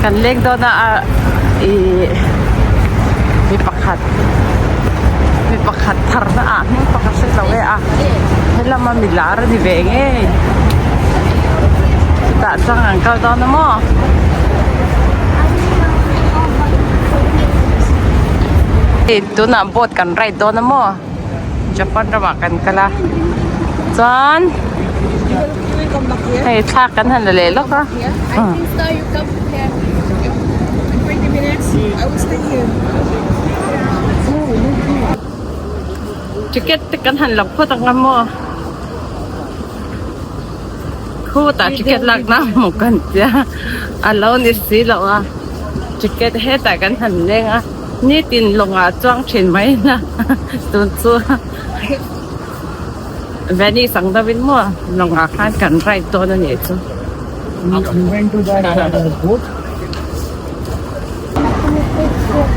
Kan leng dawn a a ih mi pakhat mi pakhat thar na ah hming pakhat hre lo e a helama mi lar a ni ve ngei chutah chuan an kal dawn a maw. Hei tunah boat kan ride dawn a maw Japan ramah kan kal a chuan hei thla kan han la leh lawk a. Ticket te kan han la phawt ang a maw khutah ticket lak na hmuh kan tia a lo ni si loh a ticket hetah kan han leng a nitin lawngah chuang thin mai na tun chu Venice ang deuhin maw lawngah khan kan ride dawn a nih chu.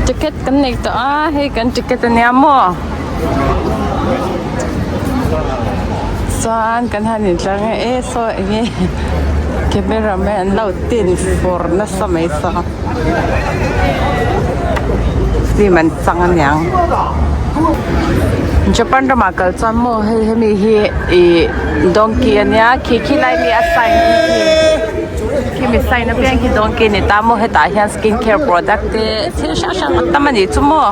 Ticket kan nei tawh a hei kan ticket a nia maw chuan kan han intlar nge e saw eng nge camera man an lo tin fur nasa mai saw film an chang aniang Japan ramah kal chuan maw hei hemi hi ih donkey ania khi khi lai mi a sign khi. Khimi sign apiang khi dawn ki ni ta maw hetah hian skin care product te thil hrang hrang a tam a nih chu maw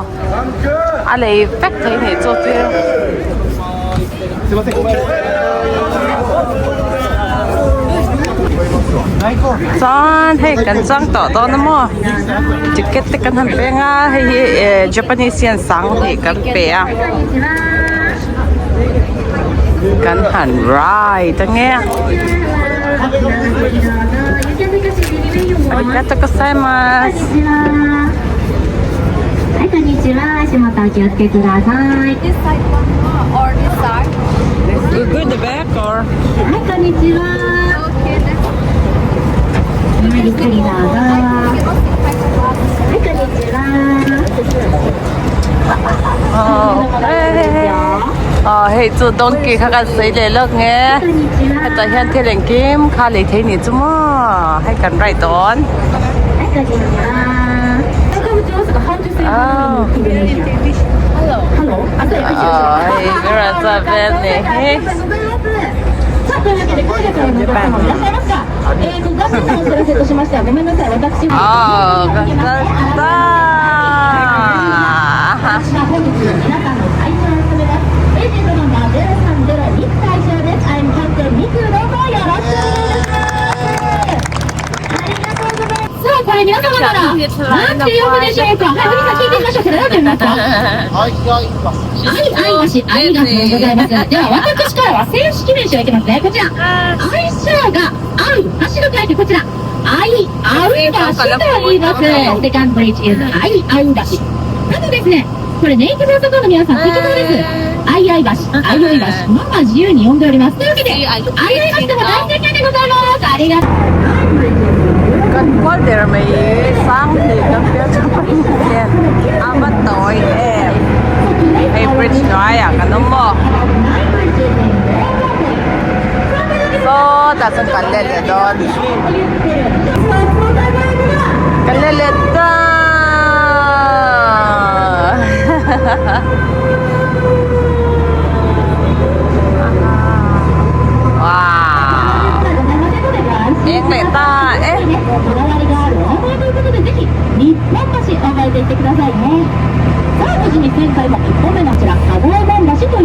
a lei vek thei a nih chu thil. Chuan hei kan chuang tawh dawn a maw ticket te kan han peng a hei hi eh Japanese hian sanghnih kan pe a kan han ride ange a. Arigatou gozaimasu. You good the back or? Aw hei chu donkey kha kan sawi leh lawk nge hetah hian thil engkim kha lei thei nih chu maw hei kan ride dawn aw hei chuan vel nih hi. Aw kan kal ta Kan kual der mai sanghnih kan pian hian a va tawi em hei bridge hnuaiah kan awm maw sawtah chuan kan let leh dawn kan let leh ta wow eng leh ta e.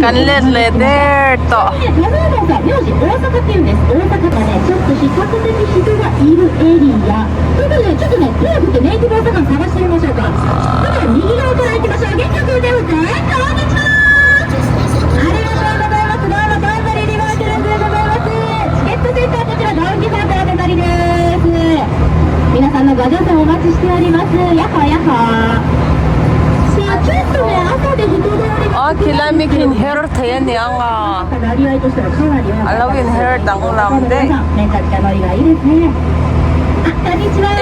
Kan let leh der tawh. Aw khilai mi khi in her thei a niang a a lo in her danglam daih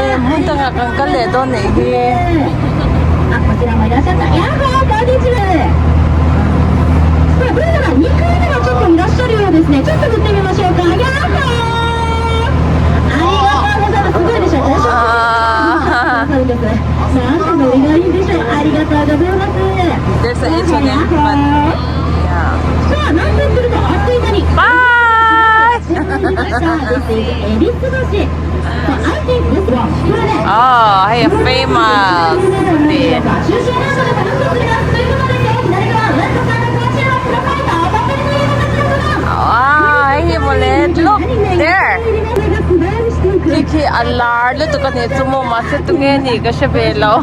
eh hmun dangah kan kal leh dawn nih hi. Aw hei a famous tih. Aw hei hi mawle look there khi khi a lar lutuk a ni chu maw mahse tunge nih ka hre ve lo.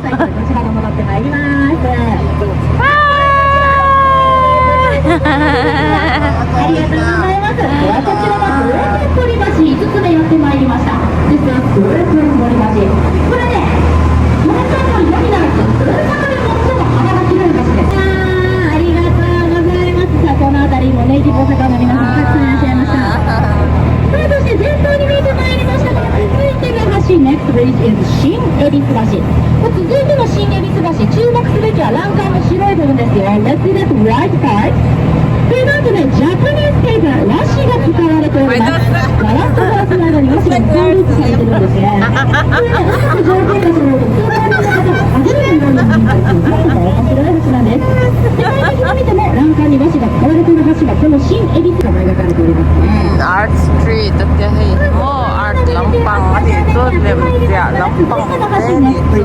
Art street a tia hei maw art lampang a tih chu lem ziah lampang te a nih chu.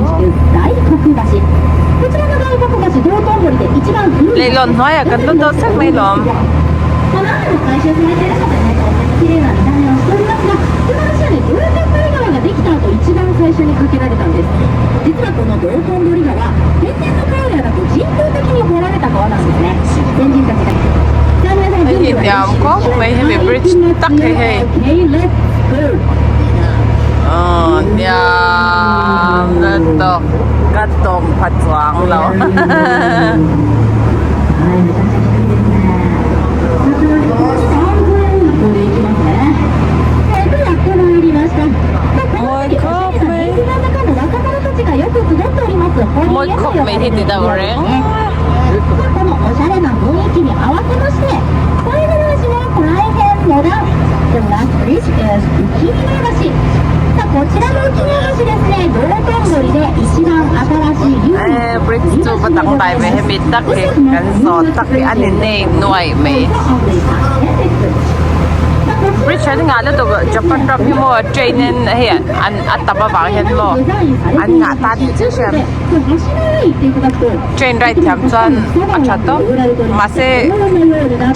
Leihlawn hnuaiah kan la dawn sak mai lawm. Hei hi hniam khawp mai hemi bridge tak hi hei aw hniam lutuk ka tawm pha chuang lo. Mawi khawp mai mawi khawp mai hi ti deuh reng eh bridge chu va dangdai ve hemi tak hi kan zawh tak hi a ni nei nuai mai bridge an ngah lutuk Japan ram hi maw train in hei an a tam avang hian maw an ngah ta tih chu hriat train ride thiam chuan a tha tawp mahse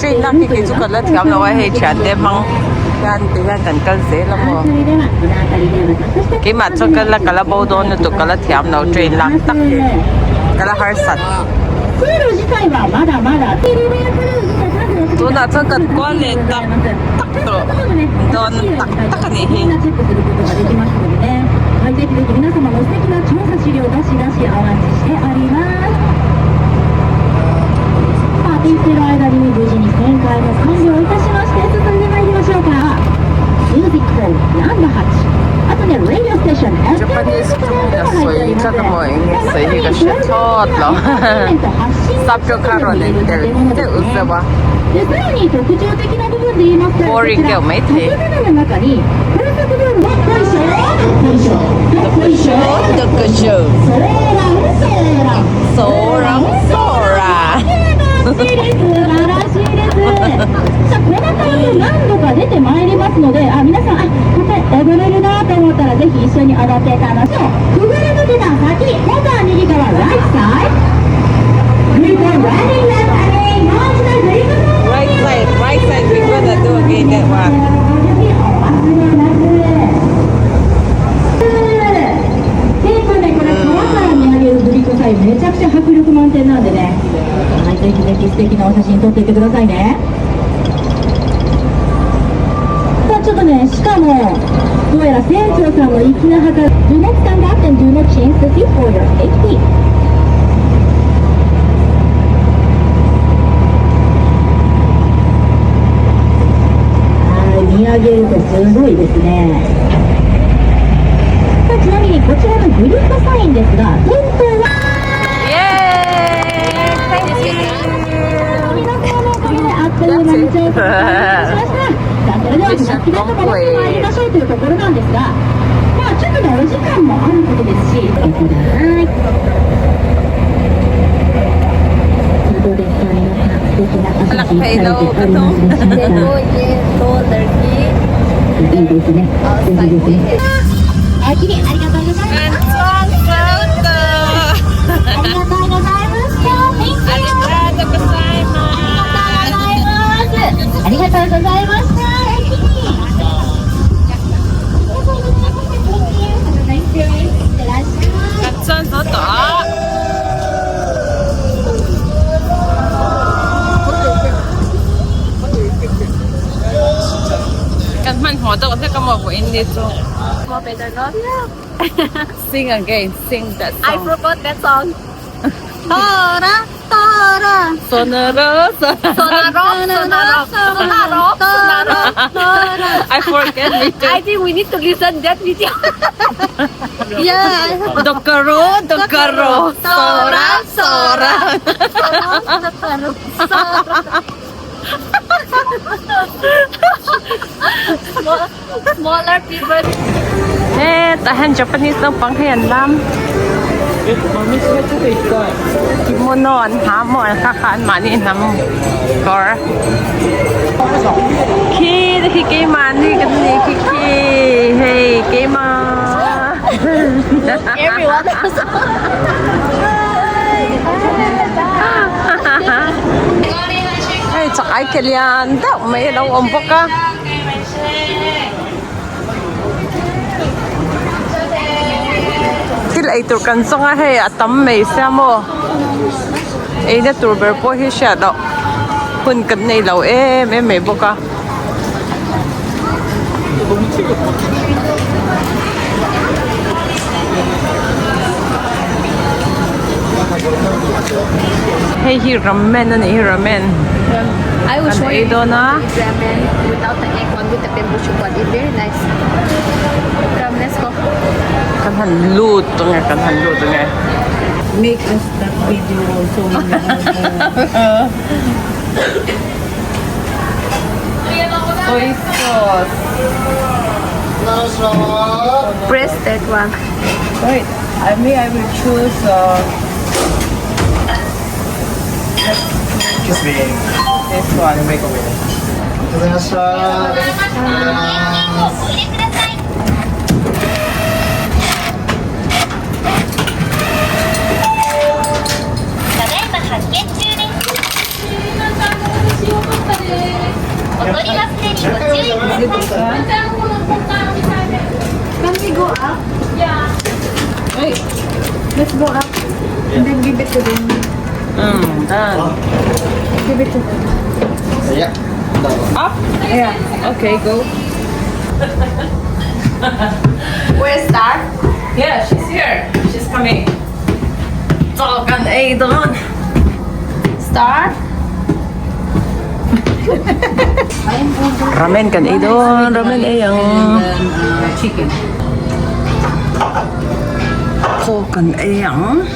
train lak hi kei chu ka la thiam lo a hei thiante hmang hian ti hian kan kal zel a maw keimah chuan ka la ka la bo dawn lutuk ka la thiam lo train lak tak hi ka la harsat. Tunah chuan kan kual leh tak tak tawh dawn tak tak a nih hi. Japanese tawng a sawi tlat a maw eng nge sawi hi ka hre thlawt lo sap tawng kha rawn in tel deuh zeuh a boring deuh maithei. Right side, right side, we gonna do again that one. Yay! Thank you! That's it. Mission complete. Lang thei lo ka tum. Kan chuang zo ta. Kan chuang zo tawh a. Kan hmanhmawh deuh hlek a maw vawiin ni chu. Sing again, sing that song. I forgot that song. Tora, tora. Sonoro, sonoro, sonoro, sonoro, sonoro, tora. I forget me too. I think we need to listen that video. yeah. Dokoro, dokoro, sora, sora. Sonoro, sora. Smaller people. Hetah hian Japanese naupang hi an lam kimono an ha maw an kha kha an mahni hnam kawr khi te khi keimahni kan ni khi khi hei keimah Everyone Hei chak ai ke lian deuh mai a lo awm bawk a. Thil ei tur kan zawng a hei a tam mai sia maw eina tur ber pawh hi hriat loh hun kan nei lo em em mai bawk a. Hei hi ramen a nih hi ramen kan ei dawn a. Kan han lut ang e kan han lut ang e. Soy sauce. Press that one. Wait, I mean I will choose uh, Kiss me. this one. Make a way. Can we go up? Yeah. Wait. Let's go up. And then give it to them. Done. Give it to them. Yeah. Up? Yeah. Okay, go. Where's Star? Yeah, she's here. She's coming. Chaw kan ei dawn. Star? Ramen kan ei dawn. Ramen ei ang. Chicken. Chaw kan ei ang.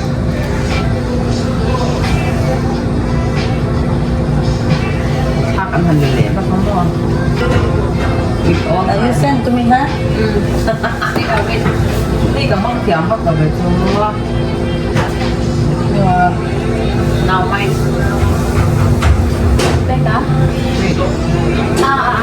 Thak an han la leh vak ang maw. You send to me, ha? Hei ka hmang thiam vak lo ve chu a. Now mine. Teka. Ah, ah.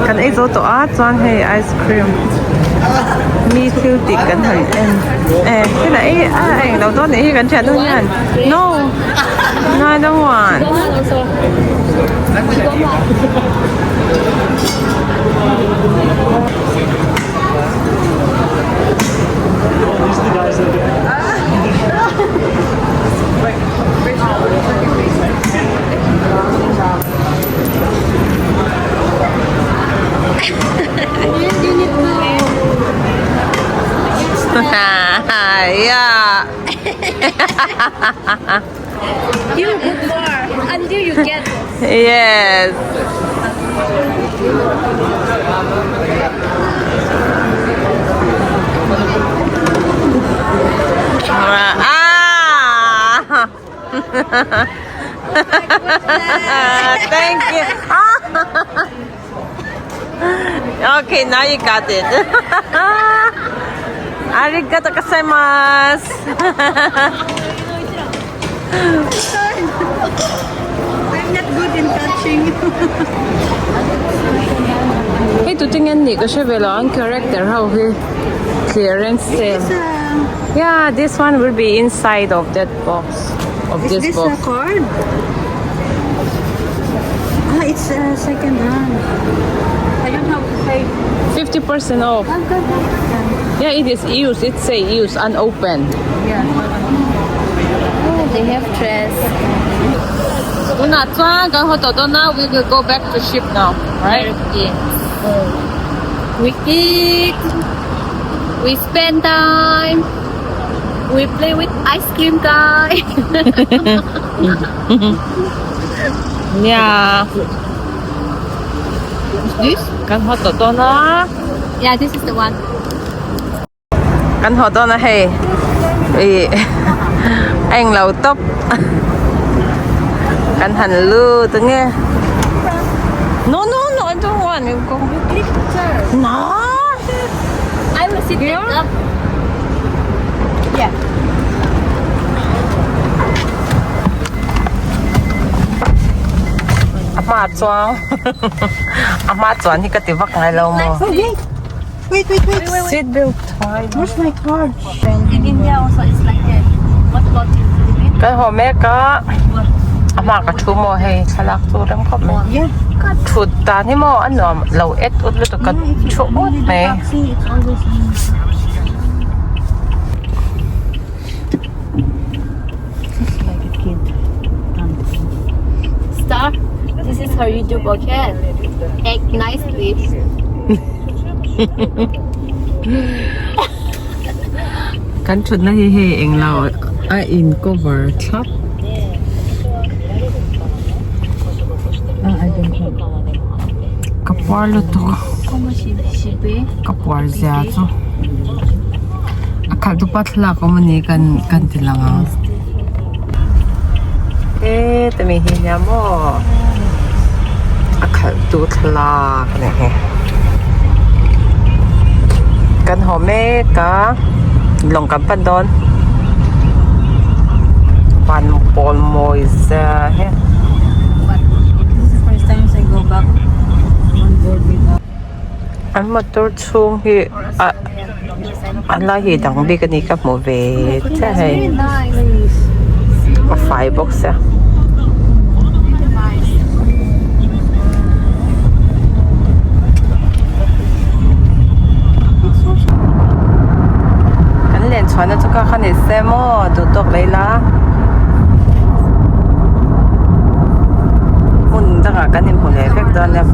Kan ei zo tawh a chuan hei ice cream mi thil tih kan han en e heta ei a eng lo dawn nih hi kan thian hun hian no no I don't want. Yeah. You put more until you get. Yes. Ah! Thank you. Okay, now you got it. Arigato gozaimasu. I'm not good in touching. Hei tu tinge an nih ka hre ve lo ang character ho hi clearance sale. Yeah, this one will be inside of that box. Of Is this this box. a card? Ah, it's a second hand. I don't have to pay. 50% off. I've got that. Yeah, it is used. It say used, unopened. Yeah. Oh, they have dress. Tunah chuan kan haw tawh dawn a, we will go back to ship now, right? Yes. We eat. We spend time. We play with ice cream guy. Yeah. This? Kan haw tawh dawn a. Yeah, this is the one. Kan haw dawn a hei. Ih a englo tawp. Kan han lut ange. No no no I don't want you go. No. I will sit Here? up. Yeah. A hma chuang a hma chuan hi ka ti vak ngai lo maw. Wait, wait, wait, wait. Seat belt thaw Where's my card? In India also it's like that. What about in Philippines? Kan haw mek a a hma ka thu maw hei thlalak chu rem khawp mai. Yeah. Thut dan hi maw a nuam lo et ut lutuk ka thu ut mai. See, it's always in. Just like a kid. Star, this is her YouTube, okay? Act nicely. Kan thutna hi hei englo a in cover thlap. Ah, I don't know. Ka puar lutuk ka puar zia chu a khalh tu pa thlalak awm ani kan kan ti lang ang e tumi hi nia maw a khalh tu thlalak a ni hi kan haw mek a lawng kan pan dawn van pawl mawi zia hi. First time I go back on board with An motor chhung hi ah a lai hi dang bik a ni ka hmu ve chiah hei Nice. a fai bawk sia. Nice. Kan len chhuahna chu kha kha ni se maw duh tawk leh ila hmun dangah kan inhmu leh vek dawn nia.